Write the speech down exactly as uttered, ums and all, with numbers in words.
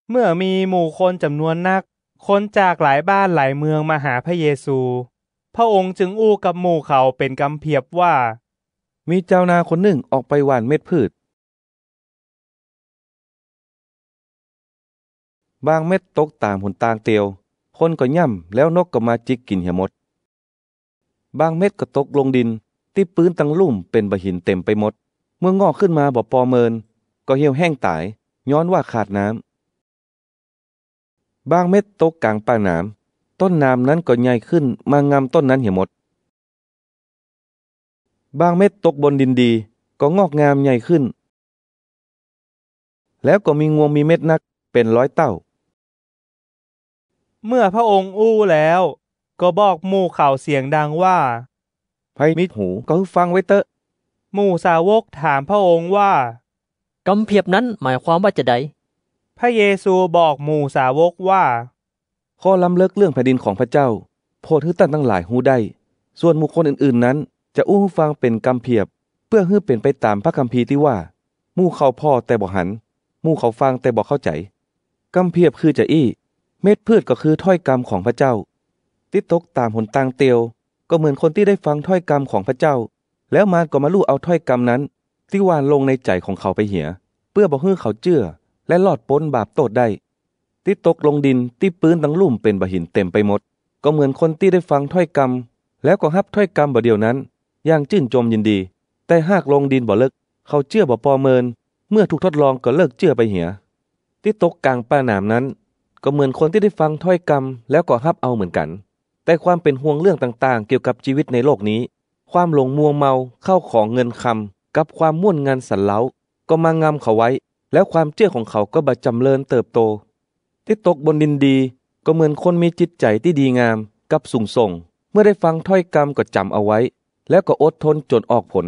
เมื่อมีหมู่คนจ๋ำนวนนัก คนจากหลายบ้านหลายเมืองมาหาพระเยซู พระองค์จึงอู้กับหมู่เขาเป๋นกำเผียบว่า มีจาวนาคนนึ่งออกไปหว่านเม็ดพืช บางเม็ดตกต๋ามหนตางเตียว คนก็ย่ำ แล้วนกก็มาจิกกิ๋นเหียหมด บางเม็ดก็ตกลงดิน ตี้ปื๊นตังลุ่มเป๋นบ่าหินเต๋มไปหมด เมื่องอกขึ้นมาบ่ปอเมิน ก็เหี่ยวแห้งต๋าย ย้อนว่าขาดน้ำ บางเม็ดตกก๋างป่าหนาม ต้นหนามนั้นก็ใหญ่ขึ้นมางำต้นนั้นเหียหมด บางเม็ดตกบนดินดี ก็งอกงามใหญ่ขึ้น แล้วก็มีงวงมีเม็ดนัก เป๋นร้อยเต้า เมื่อพระองค์อู้แล้ว ก็บอกหมู่เขาเสียงดังว่า ใผมีหูก็หื้อฟังไว้เต๊อะ หมู่สาวกถามพระองค์ว่า กำเผียบนั้นหมายความว่าจาใด พระเยซูบอกหมู่สาวกว่า ข้อล้ำเลิกเรื่องแผ่นดินของพระเจ้า โผดหื้อต้านตังหลายฮู้ได้ ส่วนหมู่คนอื่นๆ นั้น จะอู้หื้อฟังเป๋นกำเผียบ เปื้อหื้อเป๋นไปต๋ามพระคัมภีร์ตี้ว่า หมู่เขาผ่อแต่บ่หัน หมู่เขาฟังแต่บ่เข้าใจ๋ กำเผียบคือจาอี้ เม็ดพืชก็คือถ้อยกำของพระเจ้า ตี้ตกต๋ามหนตางเตียว ก็เหมือนคนตี้ได้ฟังถ้อยกำของพระเจ้า แล้วมารก็มาลู่เอาถ้อยกำนั้น ตี้หว่านลงในใจ๋ของเขาไปเหีย เปื้อบ่หื้อเขาเจื้อ และรอดป๊นบาปโต้ษได้ ตี้ตกลงดินตี้ปื๊นตังลุ่มเป๋นบ่าหินเต๋มไปหมด ก็เหมือนคนตี้ได้ฟังถ้อยกำ แล้วก็ฮับถ้อยกำบ่าเดี่ยวนั้น อย่างจื้นจมยินดี แต่หากลงดินบ่เลิก เขาเจื้อบ่ปอเมิน เมื่อถูกทดลองก็เลิกเจื้อไปเหีย ตี้ตกก๋างป่าหนามนั้น ก็เหมือนคนตี้ได้ฟังถ้อยกำ แล้วก็ฮับเอาเหมือนกั๋น แต่ความเป๋นห่วงเรื่องต่างๆ เกี่ยวกับจีวิตในโลกนี้ ความหลงมัวเมา ข้าวของเงินคำ กับความม่วนงันสันเล้า ก็มางำเขาไว้ แล้วความเจื้อของเขาก็บ่จ๋ำเริญเติบโต ตี้ตกบนดินดี ก็เหมือนคนมีจิตใจ๋ตี้ดีงาม กับสูงส่ง เมื่อได้ฟังถ้อยกำก็จ๋ำเอาไว้ แล้วก็อดทนจ๋นออกผล